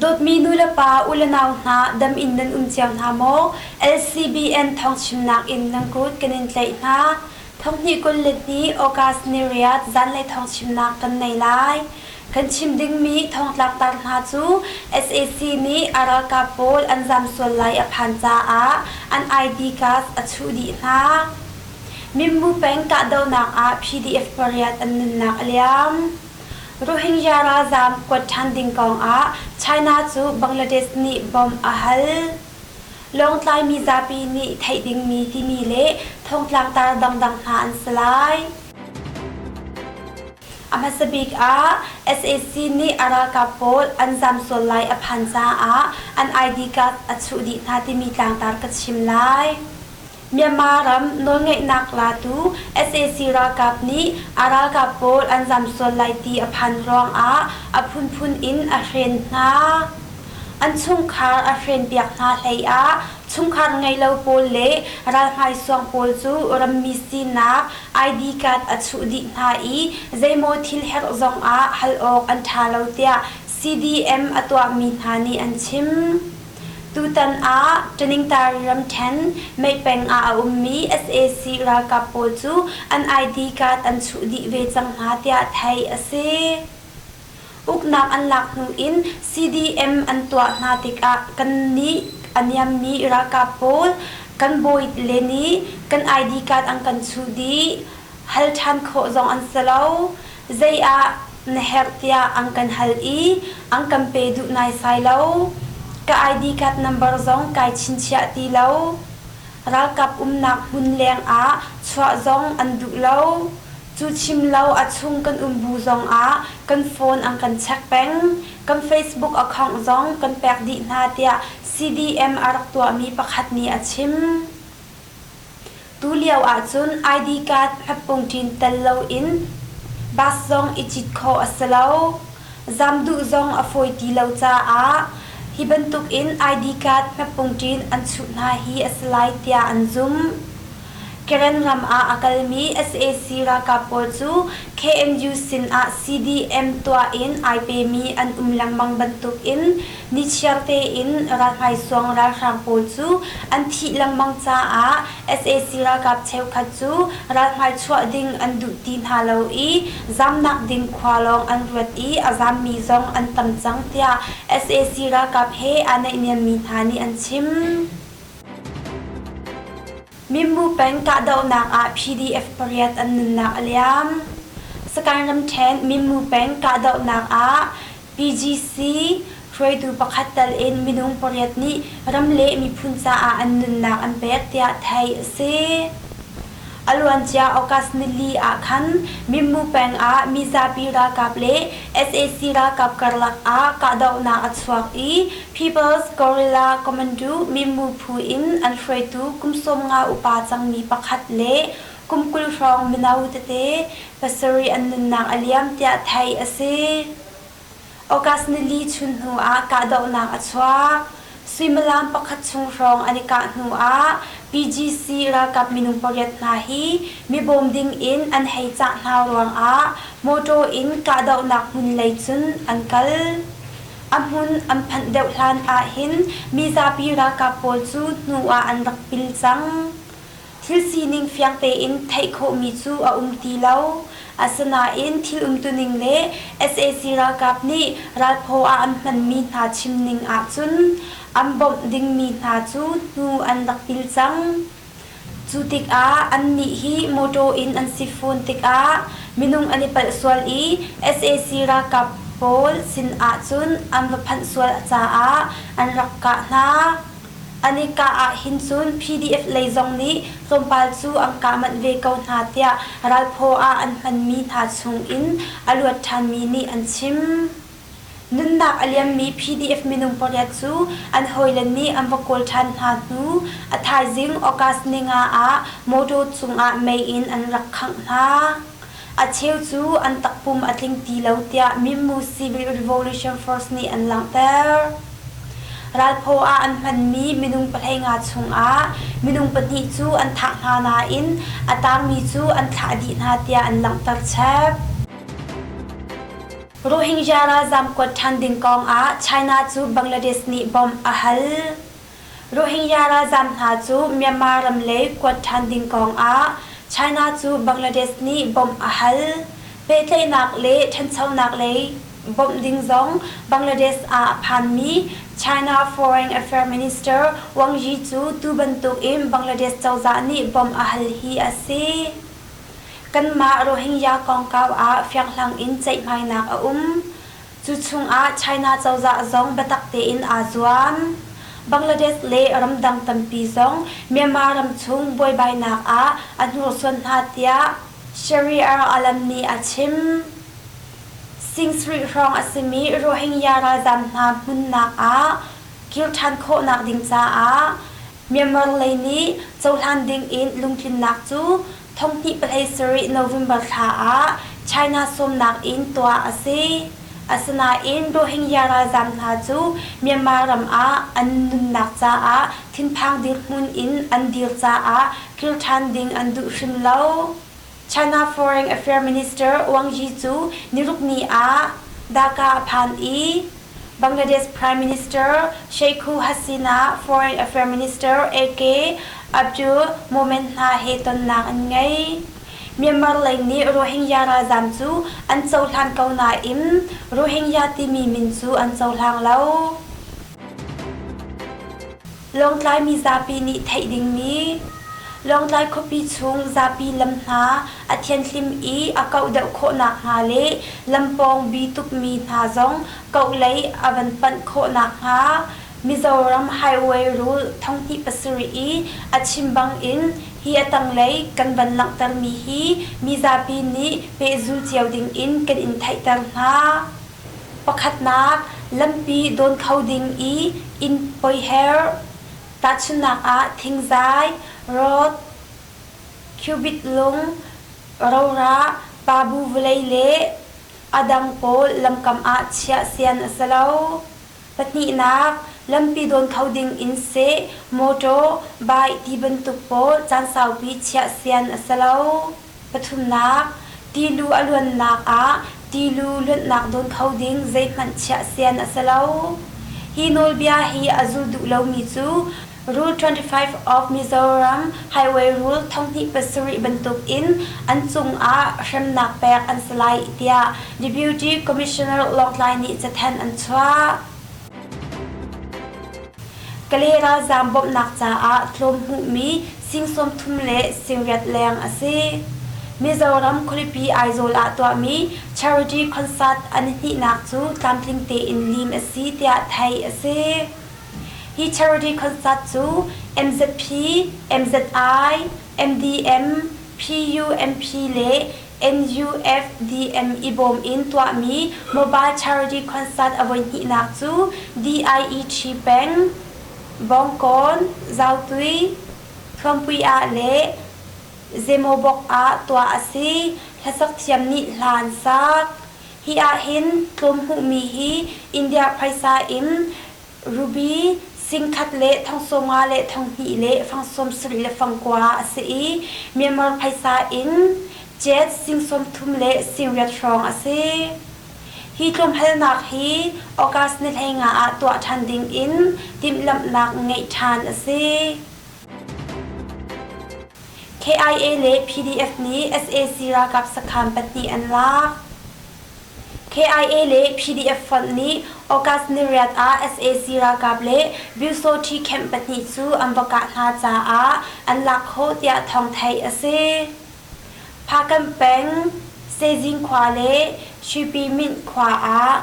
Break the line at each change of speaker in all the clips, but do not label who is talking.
Dawtmi nu le pa, u le nau hna, dam in nan um cio hna maw? LCBN thawngchimnak in nan kut kan in tlaih hna. Thonghnih 22 August ni riat zanlei thawngchimnak kan nei lai. Kan chim dingmi thongtlaktar hna cu sac nih a ralkap pawl an zam sual lai a phan caah an ID card a chuh dih hna. Mimbu peng kahdohnak ah PDF pariat an nunnak a liam. Rohingya ralzaam kuat ṭhan ding kong ah China cu Bangladesh nih bawmh a hal. Lawngtlai mizapi nih theih dingmi timi le thongtlangtar dangdang hna an si lai. A hmasa bik ah sac nih a ralkap pawl an zam sual lai a phan caah an ID card a chuh dih hna timi tlangtar ka chim lai. Myanmar ram nawlngeihnak latu sac ralkap nih a ralkap pawl an zam sual lai ti a phan ruangah a phunphun in a hren hna. An chungkhar a hrenpiak hna hlei ah chungkhar ngeilo pawl le ralhmaisuang pawl cu rammi sinak ID card a chuh dih hna i zeimaw thil herh zong ah hal awk an ṭha lo tiah CDM a tuahmi hna nih an chim. Tutan ah Taningtari ramṭhen Meipeng ah a ummi sac ralkap pawl cu an ID card an chuh dih ve cang hna tiah theih a si. Uknak an lak hnu in CDM an tuah hna tikah kannih a niammi ralkap pawl kan bawile nih kan ID card an kan chuh dih. Hal ṭhan khawh zong an si lo. Zei ah na herh tiah an kan hal i an kan pe duh naisai lo. Ka ID card number zong kai chinchiah ti lo. Ralkap umnak hmun leng ah chuah zong an duh lo. Cu chim lo a chung kan um bu zong ah kan phone an kan check peng. Kan Facebook account zong kan pek dih hna tiah CDM a rak tuahmi pakhat nih a chim. Tulio ahcun ID card hmatpungṭin tel loin bus zong i cit khawh a si lo. Zam duh zong a fawi ti lo caah hi bantukin ID card hmatpungṭin an chuh hna hi a si lai tiah an zumh. Karen ram ah a kalmi sac ralkap pawl cu KNU sin ah CDM tuah in ai pemi an um lengmang bantukin nichiar tein ralhmaisuang ralhrang pawl cu an thih lengmang caah sac ralkap cheukhat cu ralhmai chuah ding an duh ti hna lo i zamnak ding khua lawng an ruat i a zammi zong an tam cang tiah sac ralkap he aa naihniammi hna nih an chim. Mimmu peng kahdohnak ah PDF pariat an nunnak a liam. Sagaing ramṭhen Mimmu peng kahdohnak ah PGC hruaitu pakhat tal in minung pariat nih ram le miphun caah an nunnak an pek tiah theih a si. A luancia August nili ah khan Mimmu peng ah mizapi ralkap le sac ralkap karlak ah kahdohnak a chuak i People's Guerrilla Commando Mimmu phu in an hruaitu kum 50 upa cangmi pakhat le kum 20 hrawng mino tete pasarih an nunnak a liam tiah theih a si. August nili chun hnu ah kahdohnak a chuak. Suimilam pakhat chung hrawng an i kah hnu ah PGC ralkap minung pariat hna hi mi bawm ding in an hei cah hna ruangah mawṭaw in kahdohnak hmun lei cun an kal. A hmun an phanh deuh hlan ahhin mizapi ralkap pawl cu hnu ah an rak pil cang. Thil sining fiang tein theih khawhmi cu a um ti lo. Asinain thil umtuning le sac ralkap nih ralphaw ah an hmanmi hna chimning ahcun an bawmh dingmi hna cu hnu an rak pil cang. Cu tikah annih hi mawṭaw in an si fawn tikah minung an i palh sual i sac ralkap pawl sin ahcun an va phanh sual caah an rak kah hna. An i kah ahhin cun PDF lei zong nih tlawmpal cu an kah manh ve ko hna tiah ralphaw ah an hmanmi hna chung in a luat ṭhanmi nih an chim. Nunnak a liammi PDF minung pariat cu an hawile nih an va kawl ṭhan hna hnu a thaizing August ninga ah mawṭaw cungah mei in an rak khangh hna. A cheu cu an takpum a tling ti lo tiah Mimmu Civil Revolution Force nih an langhter. Ralphaw ah an hmanmi minung pahleinga chungah minung pahnih cu an thah hna nain a tangmi cu an thlah dih hna tiah an langhter chap. Rohingya ralzaam kuat ṭhan ding kong ah China cu Bangladesh nih bawmh a hal. Rohingya ralzaam hna cu Myanmar ram lei kuat ṭhan ding kong ah China cu Bangladesh nih bawmh a hal. Pehtlaihnak le ṭhanchonak lei bawmh ding zong Bangladesh ah a phanmi China Foreign Affairs Minister Wang Yi cu tu bantuk in Bangladesh cozah nih bawmh a hal hi a si. Kanmah Rohingya kongkau ah fianghlang in ceihmainak a um. Cu chungah China cozah zong biatak tein aa zuam. Bangladesh le ramdang tampi zong Myanmar ramchung buaibainak ah a hnursuan hna tiah Shariar Alam nih a chim. Sing sarih hrawng a simi Rohingya ralzaam hna hmunnak ah kir ṭhan khawhnak ding caah Myanmar lei nih cohlan dingin lungtlinnak cu thonghnih pahleisarih November thla ah China sawmnak in tuah a si. Asinain Rohingya ralzaam hna cu Myanmar ram ah an nunnak caah thinphang dirhmun in an dir caah kir ṭhan ding an duh hrim lo. China Foreign Affairs Minister Wang Yi cu nirukni ah Dhaka a phan i Bangladesh Prime Minister Sheikh Hasina, Foreign Affairs Minister A.K. Abdul Momen hna he tonnak an ngei. Myanmar lei nih Rohingya ralzaam cu an cohlan ko nain Rohingya timi min cu an cohlang lo. Lawngtlai mizapi nih theih dingmi Lawngtlai khuapi chung zapi lam hna a thianhlim i a kauh deuh khawh nakhnga le lam pawng bi tukmi hna zong kauh lei a van panh khawh nakhnga Mizoram Highway Rule thonghnih pasarih i a chim bangin hi a tanglei kan van langhtermi hi mizapi nih pehzul cio dingin kan in theihter hna. Pakhatnak, lampi dawn kho ding i inn poi herh. Tahchunhnak ah thingzai, rawt, cubit lung, rora, pabu vawlei le a dang pawl lamkam ah chiah sian a si lo. Pahnihnak, lampi dawn kho ding in seh, mawṭaw, bike ti bantuk pawl caan saupi chiah sian a si lo. Pathumnak, tilu a luannak ah tilu luanhnak dawn kho ding zeihmanh chiah sian a si lo. Hi nawlbia hi a zul duh lomi cu Rule 25 of Mizoram Highway Rule thonghnih pasarih bantuk in an cungah hremnak pek an si lai tiah Deputy Commissioner Lawngtlai nih cathanh an chuah. Kalay ralzaam bawmhnak caah tlawm hmuhmi sing 30 le sing riat leng a si. Mizoram khualipi Aizawl ah tuahmi charity concert a nihnihnak cu tlamtling tein lim a si tiah theih a si. Hi charity concert cu MZP, MZI, MDM, PUMP le NUFDM i bawm in tuahmi Mobile Charity Concert a voihnihnak cu DIET peng, Bawngkawn, Zautui, Thuampui ah le Zemawbok ah tuah a si. Hlasak thiam nih hla an sak. Hi ahhin tlawm hmuhmi hi India phaisa in Ruby singkhat le thong sawmnga le thong hnih le fang sawm sarih le fang kua a si i Myanmar phaisa in jet sing sawm thum le sing riat hrawng a si. Hi tlawmhalnak hi August ni 15 ah tuah ṭhan ding in timhlamhnak ngeih ṭhan a si. KIA le PDF nih sac ralkap sakhan pahnih an lak. KIA le PDF fonh nih August niriat ah sac ralkap le Byusawṭhi camp pahnih cu an va kah hna caah an lak khawh tiah thawng theih a si. Phakanh peng, Sezing khua le Shwipimint khua ah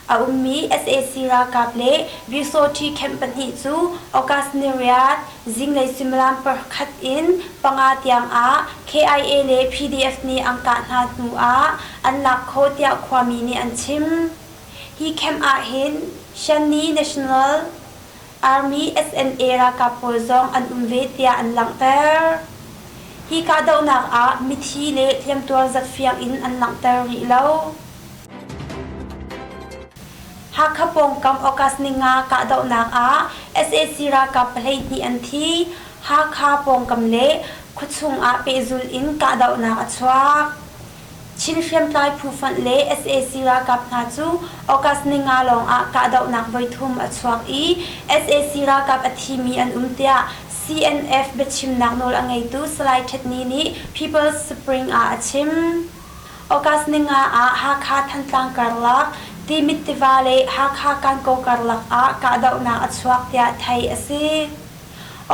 a ummi sac ralkap le Byusawṭhi camp pahnih cu August niriat zinglei suimilam pakhat in panga tiang ah KIA le PDF nih an kah hna hnu ah an lak khawh tiah khuami nih an chim. Hi camp ahhin Shanni National Army SNA ralkap pawl zong an um ve tiah an langhter. Hi kahdohnak ah mithi le hliamtuar zat fiang in an langhter rih lo. Hakha pawngkam August ninga kahdohnak ah sac ralkap 12 an thi. Hakha pawngkam le khuachung ah pehzul in kahdohnak a chuak. Chin hriamtlai phu fonh le sac ralkap hna cu August ninga lawng ah kahdohnak voithum a chuak i sac ralkap a thimi an um tiah CNF biachimnak nawl a ngeitu Salai Htet Ni nih People's Spring ah a chim. August ninga ah Hakha Thantlang karlak Timit tiva le Hakha Kankaw karlak ah kahdohnak a chuak tiah theih a si.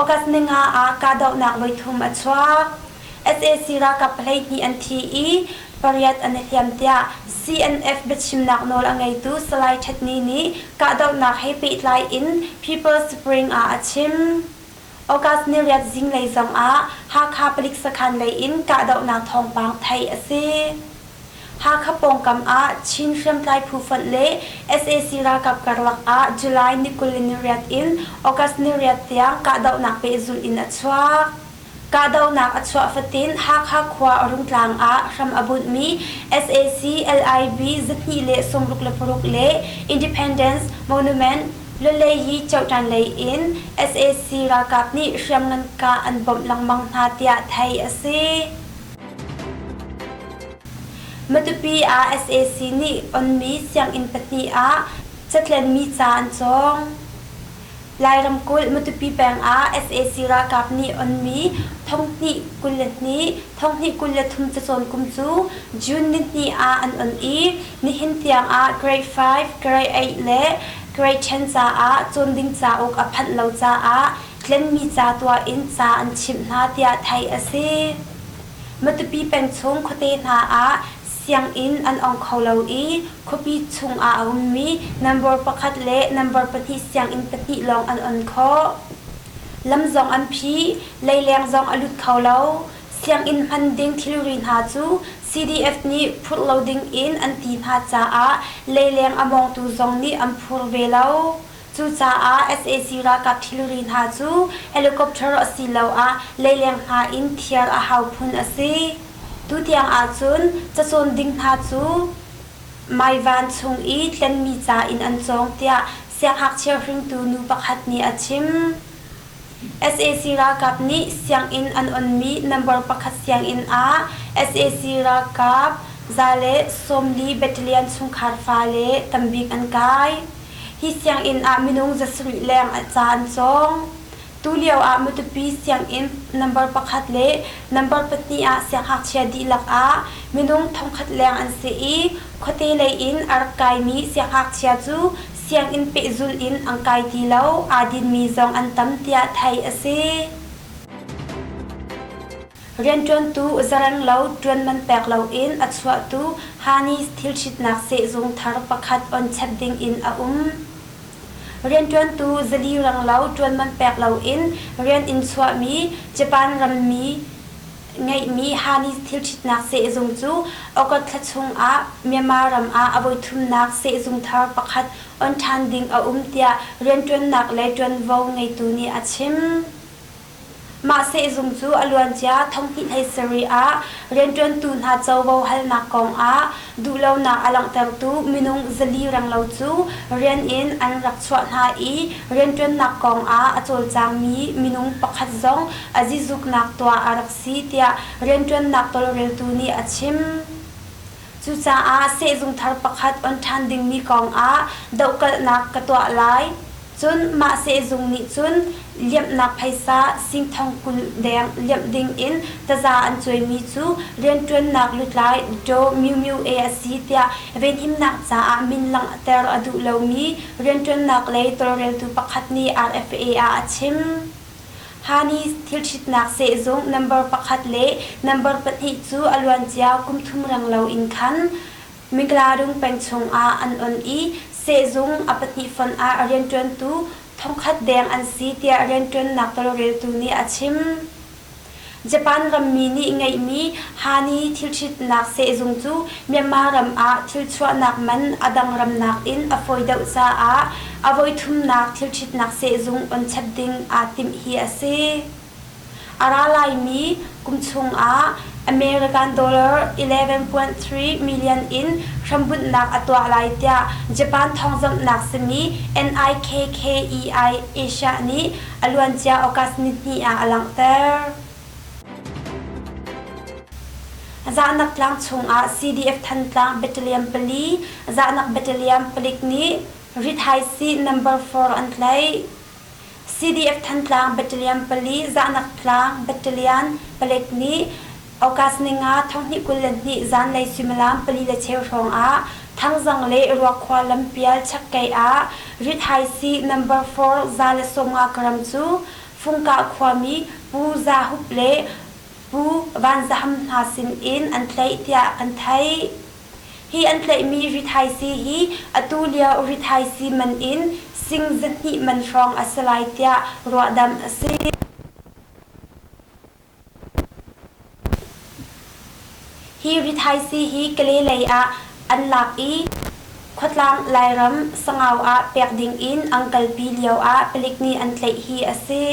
August ninga ah kahdohnak voithum a chuak. Sac ralkap 12 an thi i pariat an i hliam tiah CNF biachimnak nawl a ngeitu Salai Htet Ni nih kahdohnak he pehtlai in People's Spring ah a chim. August niriat zinglei zong ah Hakha palik sakhan lei in kahdohnak thawngpang theih a si. Hakha pawngkam ah Chin hriamtlai phu fonh le sac ralkap karlak ah July ni 28 in August niriat tiang kahdohnak pehzulh in a chuak. Kahdohnak a chuah fatin Hakha khua Rungtlang ah hram a bunhmi sac LIB 266 le Independence Monument Luleyi Cohtan lei in sac ralkap nih hriamngan kah an bawmh lengmang hna tiah theih a si. Matupi ah sac nih onmi sianginn pahnih ah catlenmi ca an cawng. Lai ramkulh Matupi peng ah sac ralkap nih onmi thonghnih 22, thonghnih 23 cacawn kum cu June nihnih ah an on i nihin tiang ah Grade 5, Grade 8 le Grade 10 caah cawn ding cauk a phanh lo caah tlenmi ca tuah in ca an chimh hna tiah theih a si. Matupi peng chung khuate hna ah sianginn an ong kho lo i khuapi chung ah a ummi number pakhat le number pahnih sianginn pahnih lawng an on khawh. Lam zong an phih, leileng zong a lut kho lo. Sianginn hman ding thilri hna cu CDF nih phurh lo ding in an ti hna caah leileng a mawngtu zong nih an phur ve lo. Cucaah sac ralkap thilri hna cu helicopter asiloah leileng hna in thiar a hau phun a si. Tutiang ahcun cacawn ding hna cu maivan chung i tlenmi ca in an cawng tiah siangngakchia hringtu nu pakhat nih a chim. Sac ralkap nih sianginn an onmi number pakhat sianginn ah sac ralkap 140 battalion chungkhar fale tambik an kai. Hi sianginn ah minung 700 leng ca an cawng. Tulio ah Matupi sianginn number pakhat le number pahnih ah siangngakchia dihlak ah minung thongkhat leng an si i khuate lei in a rak kaimi siangngakchia cu sianginn pehzulh in an kai ti lo, aa dinmi zong an tam tiah theih a si. Rianṭuantu zarenglo ṭuanman pek loin a chuahtu Hanis thilṭhitnak sehzung thar pakhat on chap ding in a um. Rianṭuantu zali renglo ṭuanman pek loin rian in chuahmi Japan rammi ngeihmi Hanis thilṭhitnak sehzung cu August thla chungah Myanmar ram ah a voithumnak sehzung thar pakhat on ṭhan ding a um tiah rianṭuannak le ṭuanvo ngeitu nih a chim. Mah sehzung cu a luancia thonghnih 17 ah rianṭuantu hna covo halnak kong ah duhlonak a langhtertu minung zali renglo cu rian in an rak chuah hna i rianṭuannak kong ah a cawlcangmi minung pakhat zong a zizuknak tuah a rak si tiah rianṭuannak tawlreltu nih a chim. Cucaah sehzung thar pakhat on ṭhan dingmi kong ah dohkalhnak ka tuah lai. Cun mah sehzung nih cun liamhnak phaisa sing thong 20 deng liamh ding in taza an cuaimi cu rianṭuannak lutlai Daw Myu Myu E a si tiah venhimnak caah min langhter a duh lomi rianṭuannak lei tawlreltu pakhat nih RFA ah a chim. Hani thilṭhitnak sehzung number pakhat le number pahnih cu a luancia kum thum renglo in khan Mingladung peng chungah an on i sehzung a pahnih fonh ah rianṭuantu thongkhat deng an si tiah rianṭuannak tawlreltu nih a chim. Japan rammi nih ngeihmi Hani thilṭhitnak sehzung cu Myanmar ram ah thilchuahnak man a dang ram nakin a fawi deuh caah a voithumnak thilṭhitnak sehzung on chap ding aa timh hi a si. A ra laimi kum chungah American dollar 11.3 million in hrambunhnak a tuah lai tiah Japan thawngzamhnak simi NIKKEI Asia nih a luancia August nihnih ah a langhter. Zahnak tlang chungah CDF Thantlang Battalion pali, Zahnak Battalion palik nih rithaisii number four an tlaih. CDF Thantlang Battalion pali Zahnak tlang Battalion palek nih August ninga thonghnih 22 zanlei suimilam pali le cheu hrawng ah Thangzang le Ruakhua lampial chakkei ah rithaisii number four 150 gram cu Fungkah khuami Pu Za Hup le Pu Van Za Ham hna sin in an tlaih tiah kan theih. Hi an tlaihmi rithaisii hi atu lio rithaisii man in sing 200 man hrawng a si lai tiah ruahdamh a si. Hi rithaisii hi Kale lei ah an lak i Khuatlang Lairam Sangau ah pek ding in an kalpi lio ah palik nih an tlaih hi a si.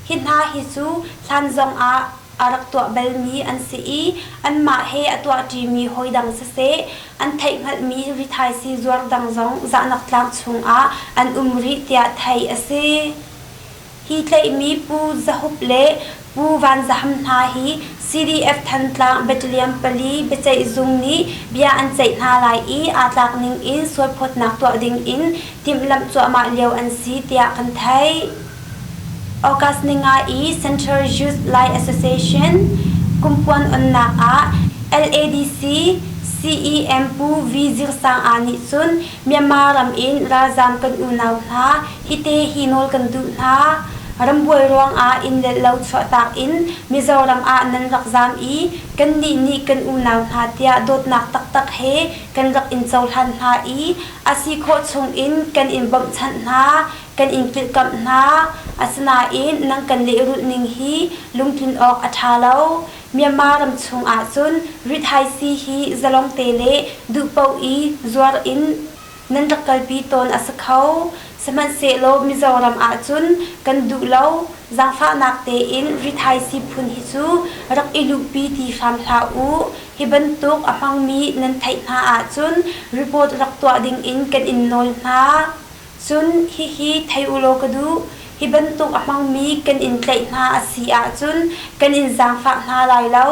Hi hna hi cu hlan zong ah a rak tuah balmi an si i anmah he a tuahṭimi hawidang siseh, an theihhngalhmi rithaisii zuar dang zong Zahnak Tlang chungah an um rih tiah theih a si. Hi tlaihmi Pu Za Hup le Pu Van Za Ham hna hi CDF Thantlang Battalion pali biaceih zung nih bia an ceih hna lai i aa tlak ning in sualphawtnak tuah ding in timhlamh cuahmah lio an si tiah kan theih. August ninga i Central Youth Lai Association kumpuan onnak ah LADC CEM Pu V Zir Sang Aa nih cun Myanmar ram in ralzaam kan unau hna hite hi nawl kan duh hna. Rambuai ruangah inn le lo chuahtak in Mizoram ah nan rak zaam i kannih nih kan unau hna tiah dawtnak taktak he kan rak in cohlan hna i a si khawh chungin kan in bawmhchanh hna, kan in kilhkamh hna. Asinain nang kan lehrulh ning hi lungtlin awk a ṭha lo. Myanmar ram chung ahcun rithaisii hi zalong te le duh paoh i zuar in nan rak kalpi tawn a si kho. Sihmanhsehlaw Mizoram ahcun kan duh lo. Zaangfahnak tein rithaisii phun hi cu rak i luhpi ti hram hlah u. Hi bantuk a hmangmi nan theih hna ahcun report rak tuah dingin kan in nawl hna. Cun hihi thei u law ka duh, hi bantuk a hmangmi kan in tlaih hna a si ahcun kan in zaangfah hna lai lo.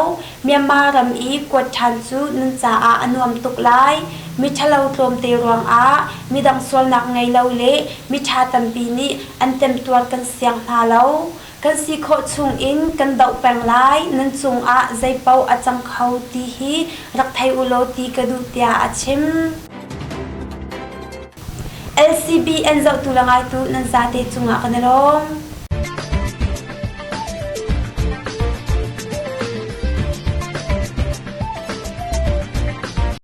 Myanmar ram i kuat ṭhan cu nan caah a nuam tuk lai. Miṭhalo tlawmte ruangah midang sualnak ngei lo le miṭha tampi nih an temtuar kan siang hna lo. Kan si khawh chungin kan doh peng lai. Nan cungah zeipaoh a cang kho ti hi rak thei u law ti ka duh tiah a chim. LCBN zohtu le ngaitu nan zate cungah kan i lawm.